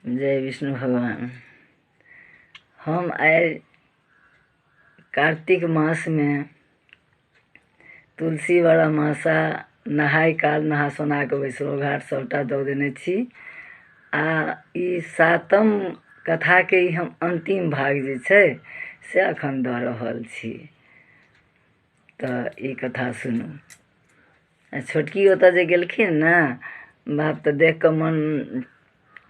जय विष्णु भगवान। हम आइ कार्तिक मासमे तुलसी बारहमासा नहाय काल नहा सोना कऽ बैसलहुँ, घाट सभटा दऽ देने छी आ ई सातम कथाके ई हम अन्तिम भाग जे छै से एखन दऽ रहल छी। तऽ ई कथा सुनू। आ छोटकी ओतऽ जे गेलखिन ने बाप, तऽ देख कऽ मन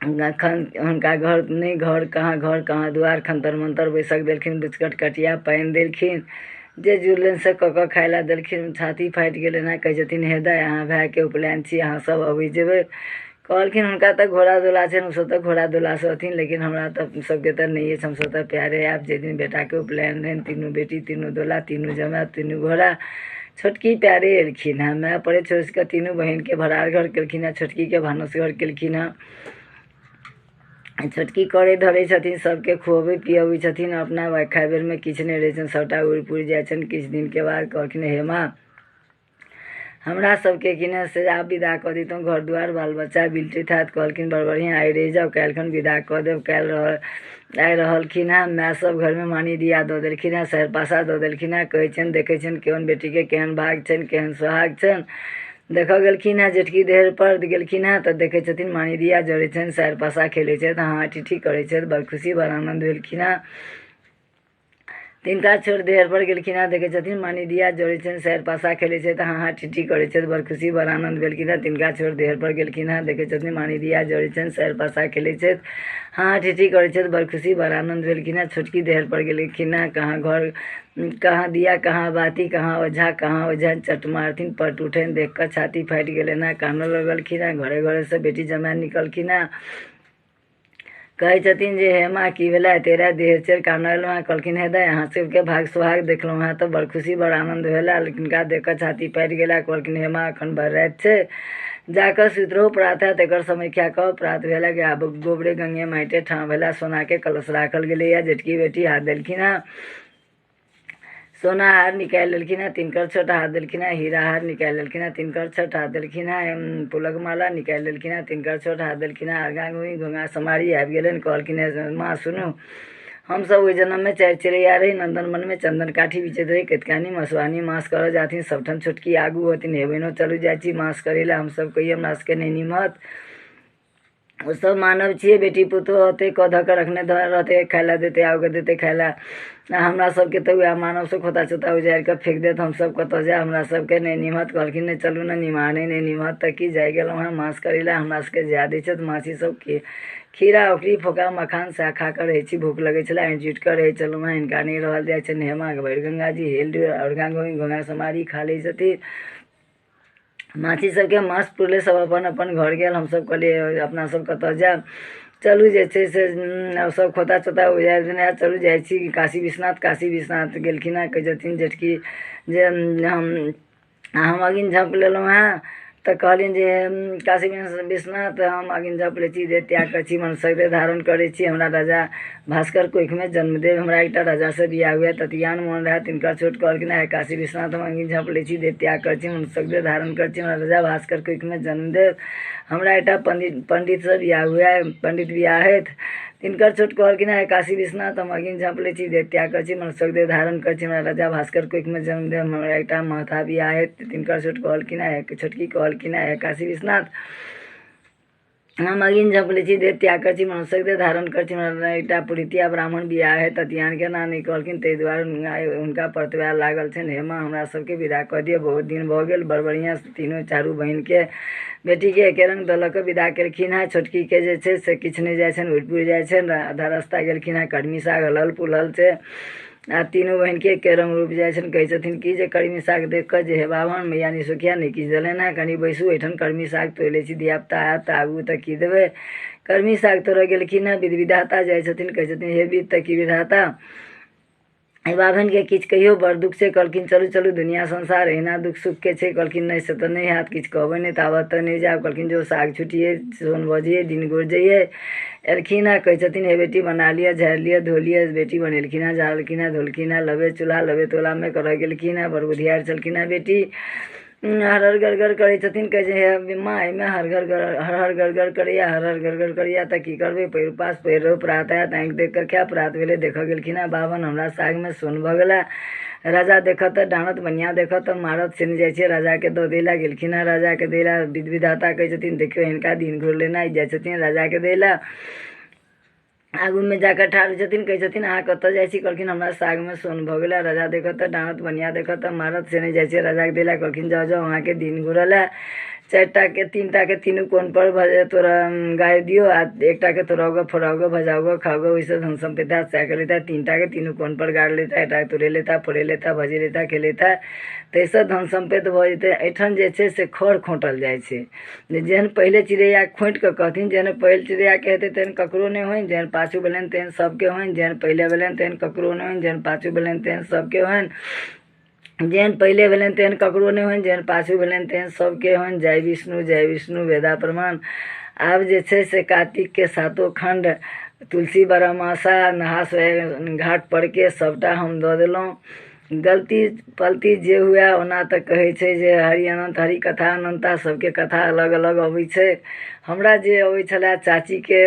एखन हुनका घर नहि, घर कहाँ, घर कहाँ, दुआर खन्तर मन्तर बैसक देलखिन, बिस्कट कटिया पानि देलखिन, जे जुड़लनि से कऽ कऽ खाय लए देलखिन। छाती फाटि गेलनि हँ। कहै छथिन, हे दाइ, अहाँ भायके उपनयन छी, अहाँ सब अबै जेबै। कहलखिन, हुनका तऽ घोड़ा दुला छनि, ओसभ तऽ घोड़ा दुलासँ अथिन, लेकिन हमरा तऽ सबके तऽ नहि अछि, हमसभ तऽ प्यारे आयब जाहि दिन बेटाके उपनयन रहनि। तीनू बेटी, तीनू दुला, तीनू जमाय, तीनू घोड़ा, छोटकी प्यारे एलखिन हेँ। माय पड़े छोड़ि कऽ तीनू बहिनके भरार घर केलखिन हेँ, छोटकीके भानस घर केलखिन हेँ। छोटकी करै धरै छथिन, सभके खुअबै पिअबै छथिन, अपना खाय बेरमे किछु नहि रहै छनि, सभटा उड़ि पुड़ि जाइ छनि। किछु दिनके बाद कहलखिन, हे माँ, हमरा सबके कि ने से आब विदा कऽ दितहुँ, घर दुआरि बाल बच्चा बिलटैत हैत। कहलखिन, बड़ बढ़िआँ, आइ रहि जाउ, काल्हिखन विदा कऽ देब। काल्हि रह आइ रहलखिन हेँ। माय सब घरमे मानि दिया दऽ देलखिन हेँ, सैर पासा दऽ देलखिन हेँ। कहै छियनि, देखै छियनि केहन बेटीके केहन भाग छनि, केहन सोहाग छनि। देखऽ गेलखिन हेँ, जेठकी देहपर गेलखिन हेँ तऽ देखै छथिन मानि दिया जरै छनि, सैर पासा खेलै छथि, हाँ ठीठी करै छथि। बड़ खुशी, बड़ आनन्द भेलखिन हेँ। तिनका छोड़ देहर पर गेलखिन हेँ, देखै छथिन मानि दिया जरै छनि, सैर पासा खेलै छथि, हाँ हाँ ठीठी करै छथि। बड़ खुशी, बड़ आनन्द भेलखिन हेँ। तिनका छोड़ देहर पर गेलखिन हेँ, देखै छथिन मानि दिया जरै छनि, सैर पासा खेलै छथि, हाँ हाँ ठीठी करै छथि। बड़ खुशी, बड़ आनन्द भेलखिन हेँ। छोटकी देहर पर गेलखिन हेँ, कहाँ घर, कहाँ दिया, कहाँ बाती, कहाँ ओझा, कहाँ ओझा, चट मारथिन पट उठनि। देख कऽ छाती फाटि गेलनि हेँ, कानऽ लगलखिन हेँ। घरे घरेसँ बेटी जमाय निकलखिन हेँ। कहै छथिन जे हे माँ, की भेलै तेरा देह चढ़ि कानऽ एलहुँ हेँ? कहलखिन, हे दाइ, अहाँ सबके भाग सोहाग देखलहुँ हेँ तऽ बड़ खुशी, बड़ आनन्द भेलै। हिनका देख कऽ छाती फाटि गेला। कहलखिन, हे माँ, एखन बड़ राति छै, जाकऽ सुति रहू, प्रात हैत एकर समीक्षा कहब। प्रात भेलै, आब गोबरे गंगे माटिए ठाँव भेलै, सोनाके कलश राखल गेलैए। जेठकी बेटी हाथ देलखिन हेँ, सोना हार निकालि लेलखिन हेँ। तिनकर छोट हाथ देलखिन हेँ, हीरा हार निकालि लेलखिन हेँ। तिनकर छोट हाथ देलखिन हेँ, फूलक माला निकालि लेलखिन हेँ। तिनकर छोट हाथ देलखिन हेँ, आगाँ घुमि घुमा समारी आबि गेलनि। कहलखिन हेँ, माँ सुनू, हमसभ ओहि जन्ममे चारि चिड़ैया रही, नन्दन वनमे चन्दन काठी बिछैत रही। कतिकानी मसुआनी मास करऽ जाथिन, सभठाम छोटकी आगू होथिन। हे बहिनो, चलू जाइ छी मास करै लए। हमसभ कहियै, हमरा सभके नहि निमहत, ओसभ मानव छियै, बेटी पुतोहु होतै कऽ धऽ कऽ रखने रहतै, खाय लए देतै, आबि कऽ देतै खाय लए। आ हमरा सभके तऽ उएह मानवसँ खोता चोता उजाड़ि कऽ फेक देत। हमसभ कतऽ जायब? हमरा सभके नहि निमहत। कहलखिन, नहि चलू ने निमाहने नहि निमहत तऽ की जाइ गेलहुँ हेँ मास करै लए, हमरा सभके जाय दै छथि। माछी सभके खीरा औखरी फोका मखान सएह खा कऽ रहै छी। भूख लगै छलै, आँटि जुटि कऽ रहै छलहुँ हेँ। हिनका नहि रहल जाइ छनि। हेमाके भरि गंगाजी हेल डुलि अर्घा घूमि घुमा समारी खा लै छथिन। माछी सबके माछ पुरलै, सब अपन अपन घर गेल। हमसब कहलियै, अपना सब कतऽ जायब? चलू जे छै से सब खोता चोता उजाड़ि देने हैत, चलू जाइ छी काशी विश्वनाथ। काशी विश्वनाथ गेलखिन हेँ। कहै छथिन जेठकी जे हम अगिन झँपि लेलहुँ हेँ। तऽ कहलियनि जे काशी विश्वनाथ, हम अगिन झँपि लै छी, देह त्याग करै छी, मनुष्य धारण करै छी, हमरा राजा भास्कर कोखिमे जन्म देब, हमरा एकटा राजासँ बियाह हुए। ततियान मोन रहए। तिनकर छोट कहलखिन, हे काशी विश्वनाथ, हम अगिन झँपि लै छी, देह त्याग करै छी, मनुष्यक देह धारण करै छी, हमरा राजा भास्कर कोखिमे जन्म देब, हमरा एकटा पंडितसँ बियाह हुए, पंडित बियाह होथि। तिनकर छोट कहलखिन, हे काशी विश्वनाथ, हम अगिन झँपि लै छी, देह त्याग करै छी, मनुष्यक देह धारण करै छी, हमरा राजा भास्कर कोखिमे जन्म देब, हमरा एकटा महथा बियाह होथि। तिनकर छोट कहलखिन हे, छोटकी कहलखिन, हे काशी विश्वनाथ, हम अगिन झँपि लै छी, देह त्याग करै छी, मनुष्यक देह धारण करै छी, हमरा एकटा पुरहितिया ब्राह्मण बियाह हइ। ततियानके नानी कहलखिन, ताहि दुआरे हुनका प्रतिभा लागल छनि। हे माँ, हमरा सबके विदा कऽ दिअ, बहुत दिन भऽ गेल। बड़ बढ़िआँ तीनू चारू बहिनके बेटीके एके रङ्ग दऽ लऽ कऽ विदा केलखिन हेँ। छोटकीके जे छै से किछु नहि जाइ छनि, उड़ि पुड़ि जाइ छनि। आधा रास्ता गेलखिन हेँ, कर्मी साग हलल पुलल छै आ तीनू बहिनके एके रङ्ग रूप जाइ छनि। कहै छथिन कि जे कर्मी साग देख कऽ जे हे बाभन, मैया निसुखिया नहि किछु देलनि हेँ, कनि बैसू एहिठाम, कर्मी साग तोड़ि लै छी, धियापुता आयत तऽ आगू तऽ की देबै? कर्मी साग तोड़ऽ गेलखिन हेँ। विध विधाता जाइ छथिन। कहै छथिन, हे विध तऽ की विधाता, एहि बाभनके किछु कहियौ, बड़ दुःख छै। कहलखिन, चलू चलू, दुनिआँ संसार एहिना दुःख सुखके छै। कहलखिन, नहि से तऽ नहि हैत, किछु कहबै नहि ताबत तऽ नहि जायब। कहलखिन, जो साग छुटियै, सोन भऽ जइयै, दिन गोर जइयै। एलखिन हेँ। कहै छथिन, हे बेटी, बना लिअ, झाड़ि लिअ, धो लिअ। बेटी बनेलखिन हेँ, झाड़लखिन हेँ, धोलखिन हेँ, लबे चूल्हा लबे तोलामे करऽ गेलखिन हेँ। बड़ बुधियार छलखिन हेँ बेटी। हर हर गरगर करै छथिन। कहै छै, हे माँ, एहिमे हर हर हर हर गरगर करैए, हर हर गरगर करैए, तऽ की करबै? पयर उपास पयर रहू, प्रात आयत आँखि देख कऽ खायब। प्रात भेलै, देखऽ गेलखिन हेँ बाभन, हमरा सागमे सोन भऽ गेला। राजा देखत तऽ डाँड़त, बनिआँ देखत तऽ मारत। से नहि जाइ छियै राजाके दऽ दै लए। गेलखिन हेँ राजाके दै लए। विध विधाता कहै छथिन, देखियौ हिनका दिन घुरलनि हेँ। जाइ छथिन राजाके दै लए। आगूमे जा कऽ ठाढ़ छथिन। कहै छथिन, अहाँ कतऽ जाइ छी? कहलखिन, हमरा सागमे सोन भऽ गेलै। राजा देखत तऽ डाँड़त, बनिआँ देखत तऽ मारत। से नहि जाइ छियै राजाके दै लए। कहलखिन, जाउ जाउ, अहाँके दिन घुरल हए। चारिटाके तीनटाके तीनू कोनपर भऽ तोरा गाड़ि दियौ आ एकटाके तोड़ाउ, फोड़ाउ, भजाउ, खाउ, ओहिसँ धन सम्पत्ति हैत। सएह केलथि। तीनटाके तीनू कोनपर गाड़ि लेता, एकटाके तोड़े लेता, फोड़े लेता, भजे लेता, खेलेता, ताहिसँ धन सम्पत्ति भऽ जेतै। एहिठाम जे छै से खर खोँटल जाइ छै। जेहन पहिले चिड़ैया खोँटि कऽ कहथिन, जेहन पहिल चिड़ैयाके हेतै तेहन ककरो नहि होइन, जेहन पाछू भेलनि तेहन सभके होइन। जेहन पहिले भेलनि तेहन ककरो नहि होइन, जेहन पाछू भेलनि तेहन सभके होइन। जेहन पहिले भेलनि तेहन ककरो नहि होइन, जेहन पाछू भेलनि तेहन सभके होइन। जय विष्णु जय विष्णु वेदा प्रमाण। आब जे छै से कातिकके सातो खण्ड तुलसी बारहमासा नहा सोहा घाट परके सभटा हम दऽ देलहुँ। गलती पलती जे हुए, ओना तऽ कहै छै जे हरि अनन्त हरि कथा अनन्ता, सभके कथा अलग अलग अबै छै। हमरा जे अबै छलए चाचीके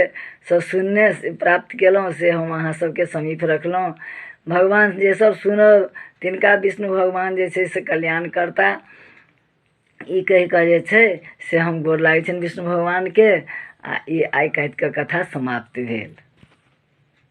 सँ सुनने प्राप्त केलहुँ, से हम अहाँ सभके समीप रखलहुँ। भगवान जे सभ सुनब तिनका विष्णु भगवान जे छै से कल्याण करता। ई कहि कऽ जे छै से हम गोर लागै छियनि विष्णु भगवानके आ ई आइ कातिकके कथा समाप्त भेल।